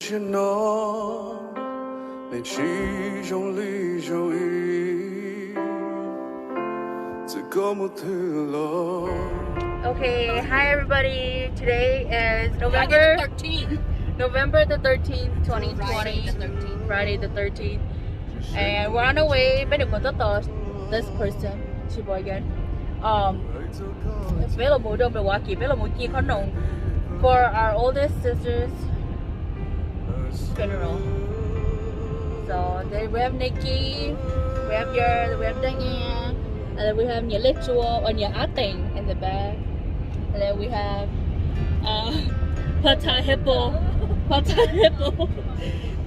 Zaum no nws tsis zoo li zaum ib, txawm koj mus twg los. Okay, hi everybody. Today is November thirteenth. November the thirteenth, twenty twenty. Friday the thirteenth. And we're on our way. Peb nyuam qhuav tab tom, this person, she born again. Um, peb los mus rau Milwaukee, peb los mus ci khab noom for our oldest sister's funeral. So then we have Nikki, we have Yer, we have Daniel, and then we have Niam Lej Tsua, or Niam Ab Teem in the back. And then we have uh, Pata Hippo. Pata Hippo.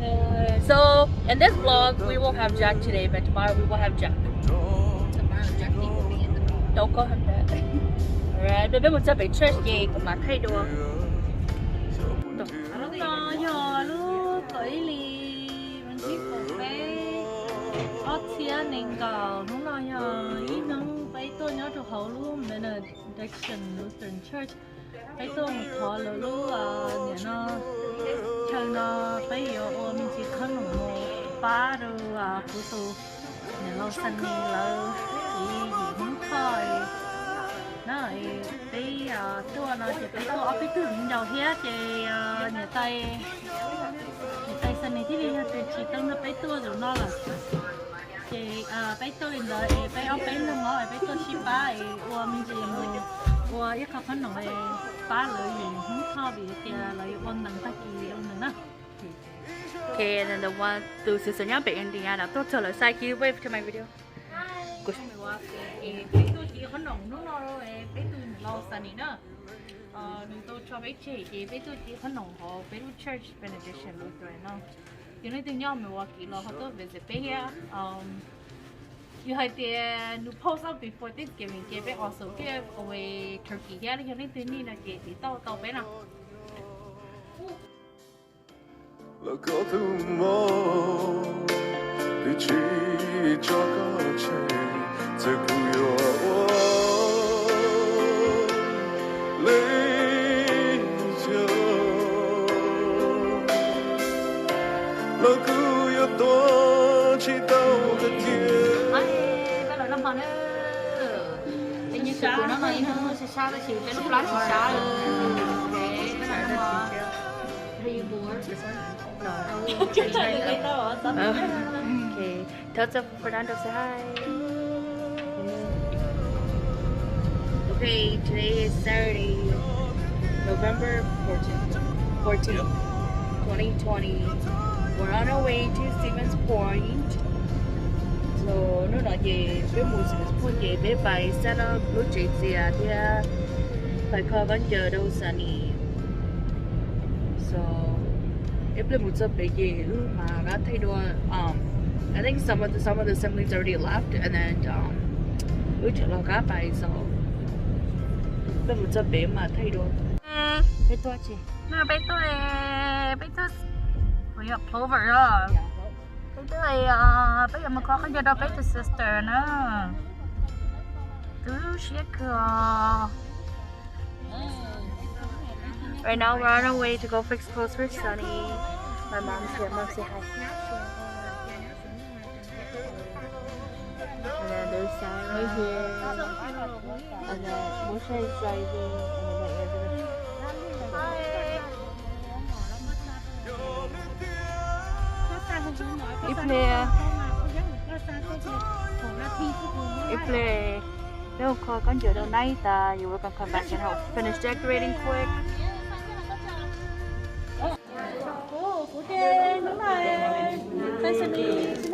Uh, so in this vlog, we won't have Jack today, but tomorrow we will have Jack. Tomorrow Jack will be in the vlog. Don't call him that. Alright, peb mus txog pem church ces kuv mam thaij dua. Hnub no yog lub kaum ib hlis, vas thib kaum peb, ob txhiab nees nkaum. Hnub no yog ib hnub peb tuaj nyob rau hauv lub Benediction Lutheran Church. Peb tuaj mus thov lawv lub, niam no, chaw no peb yuav ua me ntsis qhob noom mus pab rau kuv tus niam laus Xas Nis lawv txiv yim Hmoob Thoj na. Peb tuaj no ces peb tuaj ob peb tug viv ncaus thiab ces niam tais, niam tais Xas Nis thiaj li yog tus tsis tau nrog peb tuaj zaum no lawm. Ces peb tuaj li ntawd es peb ob peb leeg os, peb tuaj sib pab es ua me ntsis mus ua ib qho qhob noom pab lawv yim Hmoob Thoj vim tias lawv yuav ua ntees tag kis ua ntees na. Okay, and then the one, tus xwm xwm nyob pem India no tuaj txog lawv xav kiv wave to my video. Peb tuaj ci qhob noom hnub no, peb tus niam laus Xas Nis na, nws tau tso peb tseg ces peb tuaj ci qhob noom hauv peb lub church Benediction Lutheran no. Yog leej twg nyob Milwaukee los ho tuaj visit peb thiab. Yog hais tias nws post up before Thanksgiving ces peb also give away turkey thiab, yog leej twg need no ces tiv tauj tau peb no. Los koj tus mob, twb tsis tso koj tseg, txawm kuv yuav ua li cas los kuv yuav tuav tsis tau koj cia. Peb los noj hmo na. Peb nyob sab no, ib hnub sab sab tab sis peb lub plab tsis sab. Peb los noj hmo. Okay. Tell Fernando say hi. Okay, today is Saturday, November fourteenth, fourteenth, twenty twenty. We're on our way to Stevens Point. So hnub no ces peb mus Stevens Point ces peb pais set up lub tsev txias thiab pais kho khaub ncaws rau Xas Nis. So ib pliag mus txog pem ces wb mam rov thaij dua. I think some of the, some of the assemblies already left, and then wb tseem los qab pais, so ib pliag mus txog pem mam thaij dua. Peb tuaj tsis, peb tuaj, peb tuaj, peb tuaj, peb yuav mus kho khaub ncaws rau peb tus sister na. Tu siab kawg os. Right now we're on our way to go fix clothes for Sunny. My mom's here. Mom, say hi. And then there's Sam right here. And then Moshe is driving. And then my aunt is Ib pliag, ib pliag peb mus kho khaub ncaws rau Nai tas, you, we're gonna come back and help finish decorating quick. Kuv ces hnub no,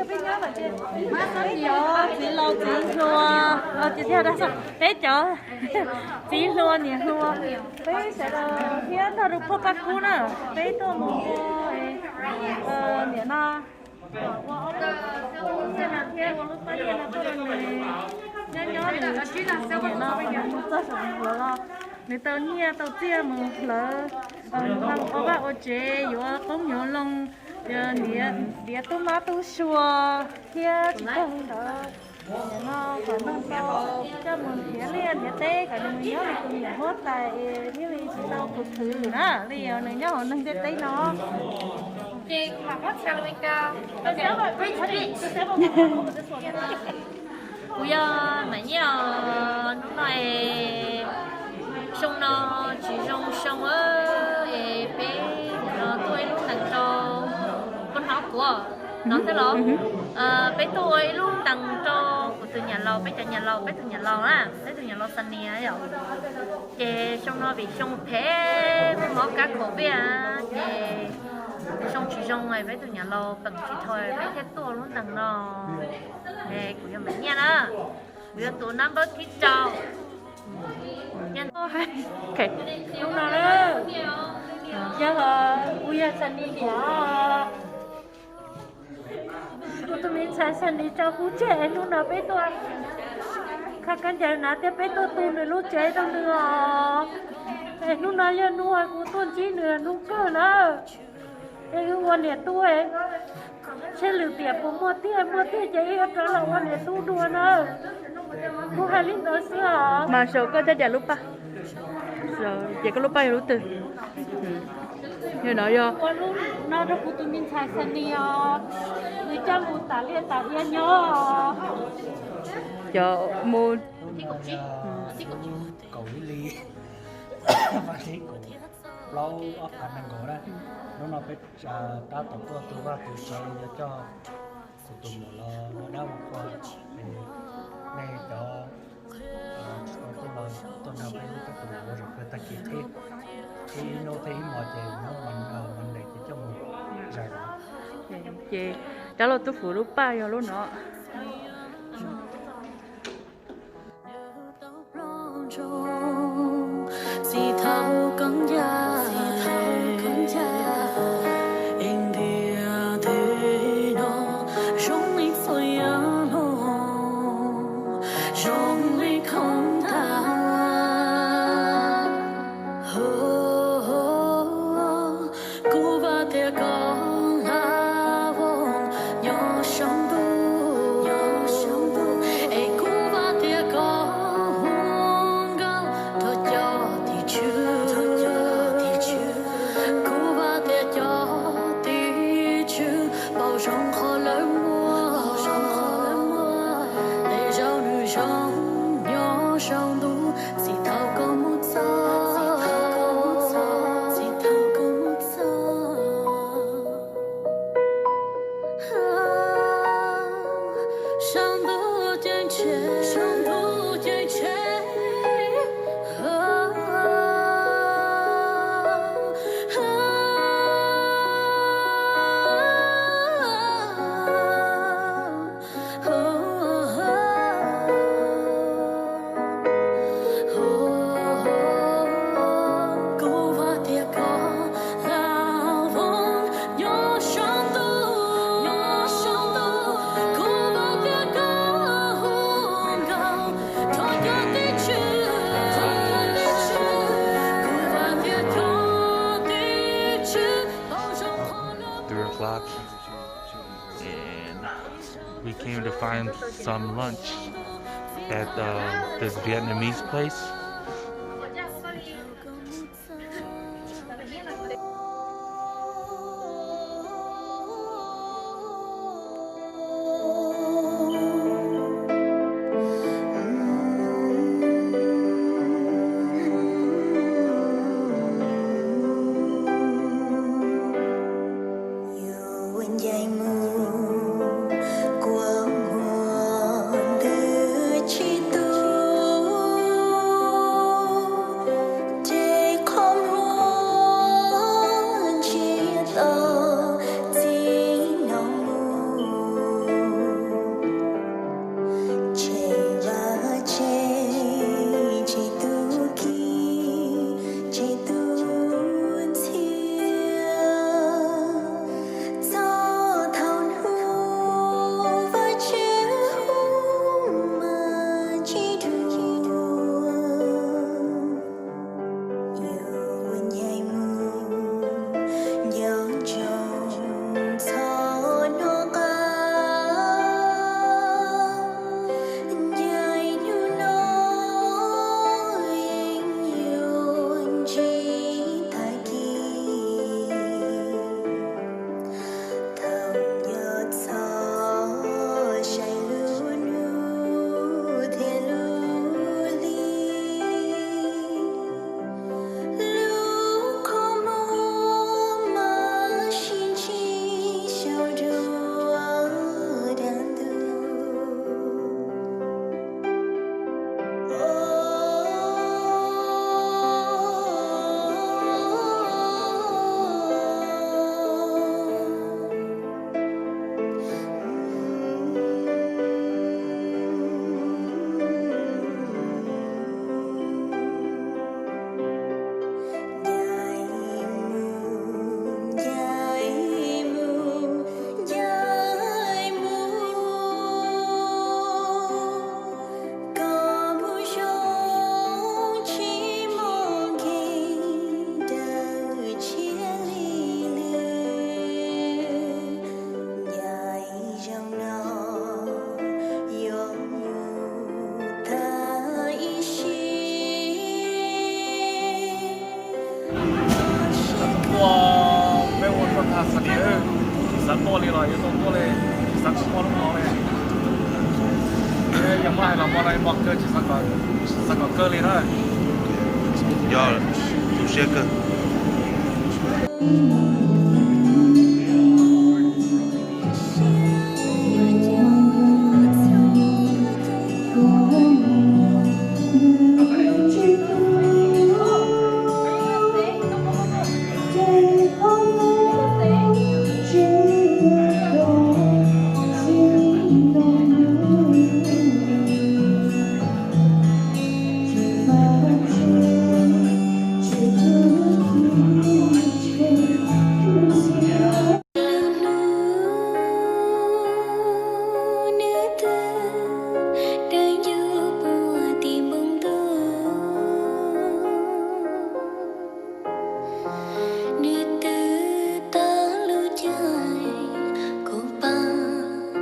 peb cov txiv laus txiv hluas, peb cov txiv hluas niam hluas, peb sawv daws thiab nrog rau phauj Paj Kub na, peb tuaj mus ua niam no, ua ob lub pab nyiaj no thiab ua lub pab nyiaj no tuaj rau nws. Nyob nyob nws niam no mus txog saum nws hluas los, nws tau nyiaj tau txiaj mus hlawv, mus ua vaj ua tsev, yuav qoob yuav loo, ntiav tub mab tub sua thiab tsis tag li ntawd, niam no kom neeg tau coj mus ntiav liaj ntiav teb kom nws mus nyob li tus niam huab tais thiaj li tsis tau khwv khwv na, li nws nyob hauv neeg ntiaj teb no. Kuv yog Maim Nyiaj os, hnub no es xyoo no tsis zoo xyoo es peb no tuaj ib lub ntees rau, koj hnov kuv no thiab los? Peb tuaj ua ib lub ntees rau kuv tus niam laus, peb cov niam laus, peb tus niam laus na, peb tus niam laus Xas Nis yom. Ces xyoo no vim xyoo phem muaj mob kab COVID ces xyoo tsis zoo es peb tus niam laus peem tsis dhau peb thiaj tuaj lub ntees no. Es kuv yog Maim Nyiaj na, kuv yog tus nab npawb thib rau. Hnub no na, yog kuv yog Xas Nis niam. Kuv tus me ntxhais Xas Nis tso kuv tseg, hnub no peb tuaj kha kab ncaws na thiab peb tuaj tu nws lub tsev rau nws os. Es hnub no yog hnub uas kuv tuaj ntsib nws hnub kawg na. Es wb ua niam tub, seb lwm tiam puas muaj tiag, muaj tiag ces wb yuav rov los ua niam tub dua na. Kuv hais li ntawd xwb os. Mas sau koj caj cas lub paj. Ces koj lub paj yog lub twg? Yog no yog, ua lub no rau kuv tus me ntxhais Xas Nis os, nws coj mus tas liaj tas iab nyob. Cov mus kaum ib li, plaub ob phav nees nkaum na. Hnub no peb tab tom tuaj tu vaj tu tsev yuav coj kuv tus muam los ua dab ua qhua. Nej cov tsis tau tuaj los tuaj nrog peb hlub peb tus muam ua zaum kawg tag kis thiab. Ib hnub thiab ib hmos ces muab Monday ces coj mus zais los. Ces rab laug Tub Fwm lub paj yog lub no. Txi thaum koob ncaj, es ntiaj teb no zoo li txhua yam no, zoo li khoom tag. Kuv vam tias koj hlab voog nyob saum ntuj, es kuv vam tias koj hu nkauj nrog cov tim tswv. Kuv vam tias cov tim tswv pauv zoo qhov lawv muaj, tej zaum nws zoo nyob saum ntuj txij thaum koj mus txog, txij thaum koj mus txog. Saum ntuj ceeb tshev, saum ntuj ceeb tshev. Kuv vam tias koj hlab voog nyob saum ntuj, nyob saum ntuj. Kuv vam tias koj hu nkauj nrog cov tim tswv, nrog cov tim tswv. Kuv vam tias cov tim tswv pauv zoo qhov lawv muaj. Three o'clock. And we came to find some lunch at uh, this Vietnamese place. Yuav ncaim mus kua muag ntws tsis tu, ces qhov muag ntsiag to txij no mus. Tseg vaj tseg tsis tu kis, tsis tu ntxhiab, txog thaum Xav tuaj li los yuav tau tuaj li, tsis xav kom muaj lub no li. Yog muab hais los mo no mos kawg, tsis xav kom kawg li na. Yog, tu siab kawg. Lub hnub nws twb dawb ncuv puag tim npoo ntuj, nws twb tag lub caij kuv pab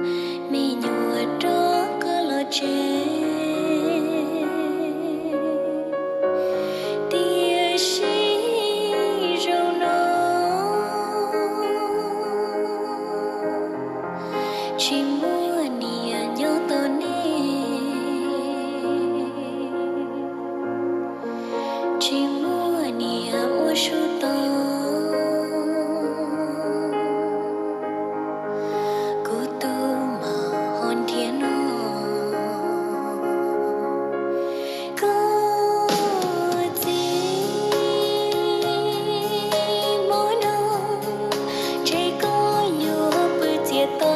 me nyuam rov qab los tsev. Tiam sis zaum no tsis muaj niam nyob tos nej, tsis muaj niam ua su tos, kuv tus mam ho nrhiav no. Koj txiv, hmo no ntshe koj yuav pw txias to,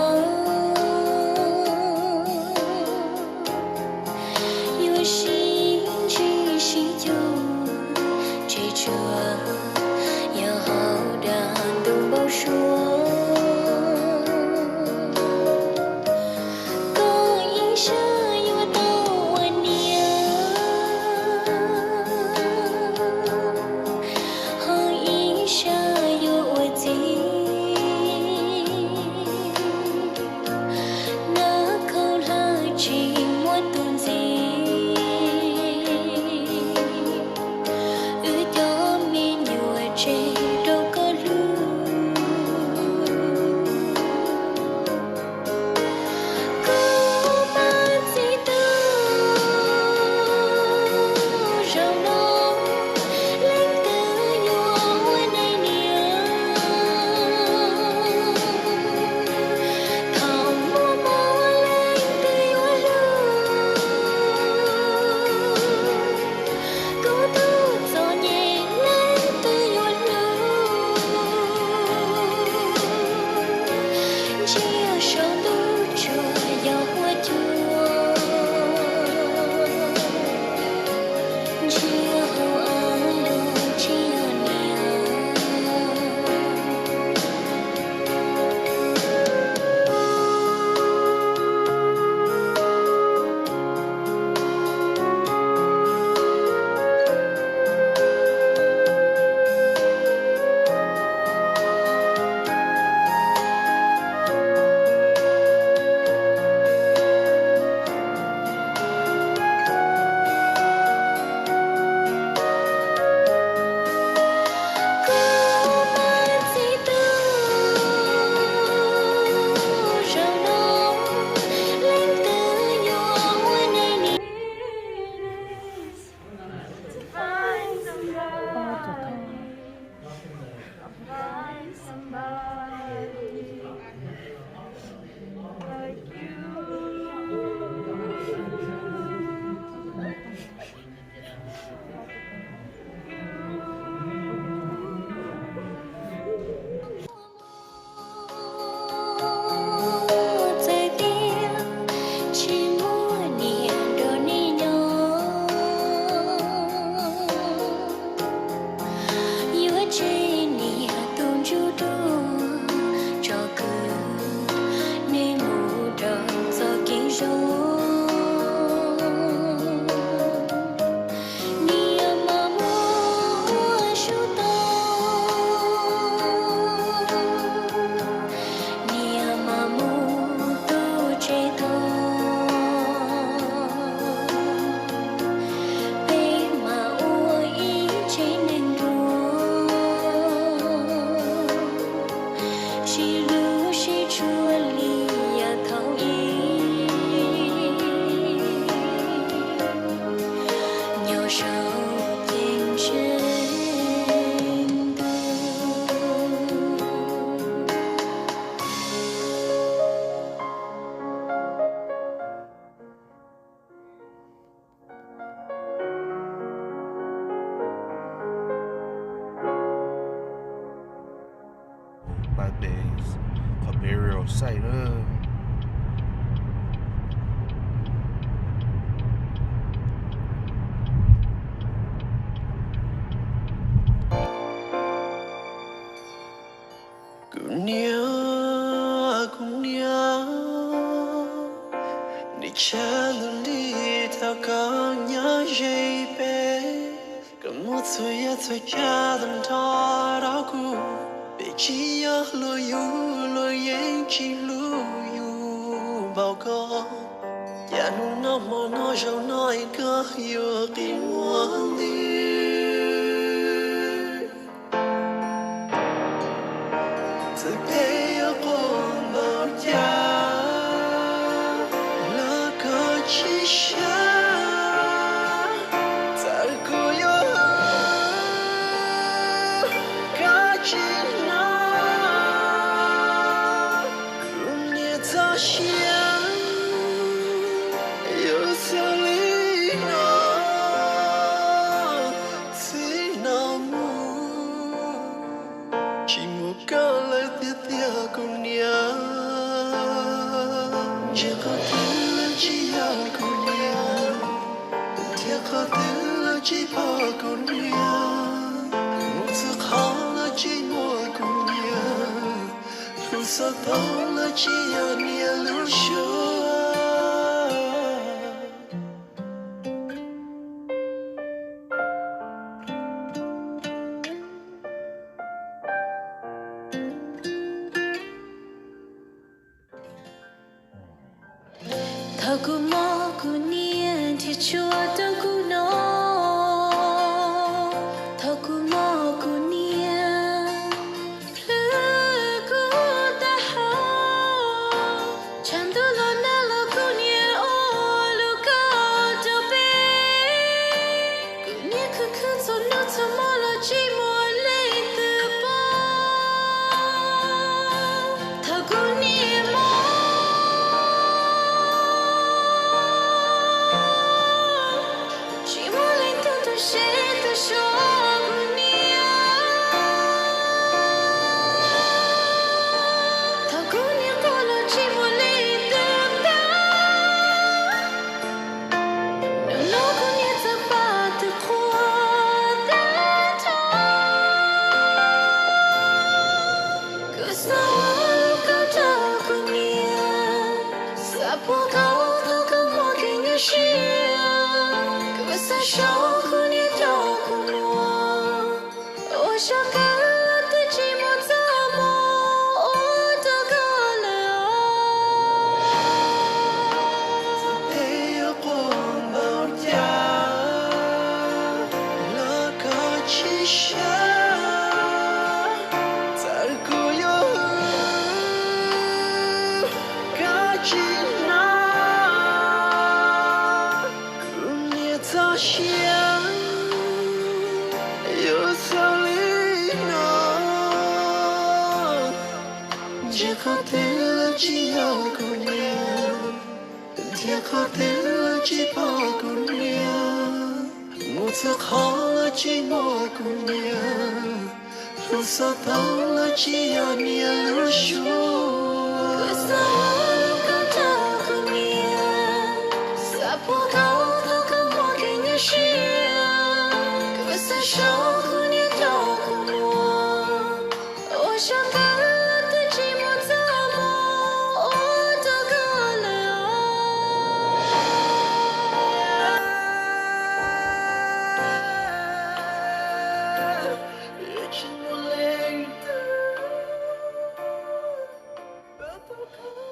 yuav sib ntsib sib cuag tsev tshuaj, yog hauv dag ntug npau suav. Koj ib sab yuav tau ua niam, ho ib sab yuav ua txiv. Nab khau hlab tsis muaj tus ntxiv, wb cov me nyuam tseg rau koj hlub. Kuv pab txiv tub, zaum no leej twg yuav ua nej niam? Thaum muaj mob leej twg yuav hlub? Kuv tus txom nyem leej twg yuav hlub? Ntsia saum ntuj tsuas yog huab cua, ntsia hauv av los tsis yog niam. Kuv pab txiv tub, zaum no leej twg yuav ua nej niam? Txawm tias tsis muaj niam nrog nej nyob, yuav tseg niam tus ntsuj duag tsom kwm nej mus rau txoj kev zoo. Niam mas mus ua su tau, niam mas mus tu tsev tau, peb mas ua ib tsev neeg nruag, sib hlub Qhov burial site na. Kuv niam, kuv niam, nws tshav ntuj nti tau koj nyob ze peb, koj muab txhua yam txhua tsav tag nrho rau kuv. Peb tsis yog luag yug, luag yeej tsis hlub yus npaum koj. Cas hnub no hmo no zaum no es koj yuav qi muag ntxiv. Txawm peb yuav quaj npaum cas los koj tsis sab, txawm kuv yuav hwm koj tsis hnov. Kuv niam txoj sia yuav xaus li no, txij no mus tsis muaj koj lawm tiag tiag kuv niam. Ntshe qhov twg los tsis yog kuv niam, thiab qhov twg los tsis pom kuv niam, mus txhua qhov los tsis muaj kuv niam, hlub xov tooj los tsis yog niam lub suab. Thaum kuv mob kuv niam nrhiav tshuaj rau kuv noj, thaum kuv mob kuv niam plhws kuv taub hau, tshav ntuj los nag los kuv niam ua lub kaus rau peb. Kuv niam khwv khwv txhua hnub txhua hmo los tsis muaj leej twg pom. Thaum kuv niam mob, tsis muaj leej twg tu siab tu so kuv niam. Thaum kuv niam quaj los tsis muaj leej twg pab. Hnub no kuv niam txawm pom tus qhua tag nrho. Kuv xav ua lub kaus rau kuv niam, xav pub kauv thaum koj muaj kev nyuaj siab. Kuv xav sau kuv niam coj kuv mus, ua zoo kawg los twb tsis muaj txoj hmoo ua rau koj lawm os. Txawm peb yuav quaj npaum cas los koj tsis sab, txawm kuv yuav hwm koj tsis hnov. Kuv niam txoj sia yuav xaus li no, ntshe qhov twg los tsis yog kuv niam, thiab qhov twg los tsis pom kuv niam, mus txhua qhov los tsis muaj kuv niam, hlub xov tooj los tsis yog niam lub suab. Kuv xav ua lub kaus rau kuv niam, xav pub kauv thaum koj muaj kev nyuaj siab. Kuv xav sau kuv niam coj kuv mus, ua zoo kawg los twb tsis muaj txoj hmoo ua rau koj lawm os. Tsis muaj leej twg pab tau koj.